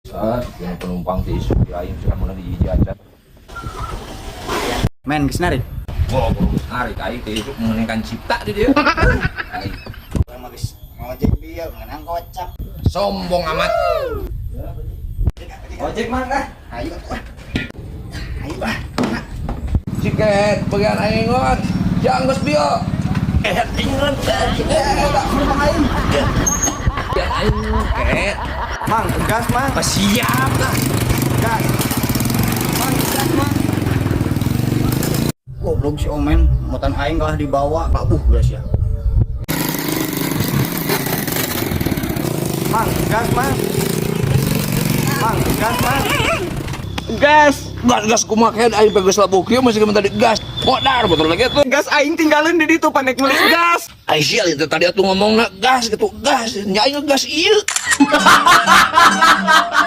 Ah, yang penumpang ti isuk aing can meunang hiji acan. Men, geus narik. Wah, bro, geus narik aing ti isuk meunangkan cipta di dia. Aing Urang mah geus ngojek bieu ngeunang kocap. Sombong amat. Ojek, Mang, ah. Ayo atuh ah. Ayo ah. Tiket bagian aing ngon. Jangan geus bieu. Eh, aing ngon. Penumpang aing. Ya aing ket. Mang, gas, Mang. Ah, siap lah. Gas. Mang, gas, Mang. Goblok si Omen, mutan aing kalah dibawa, pabuh geus ya. Mang, gas, Mang. Mang, gas, Mang. Gas, gas gas kumaha ket aing geus labuh kieu masih tadi gas. Modar betul lagi tuh. Gas aing tinggalin di ditu panek meuli gas. Aing sial itu tadi atuh ngomongna gas gitu, gas. Nya aing gas ieu.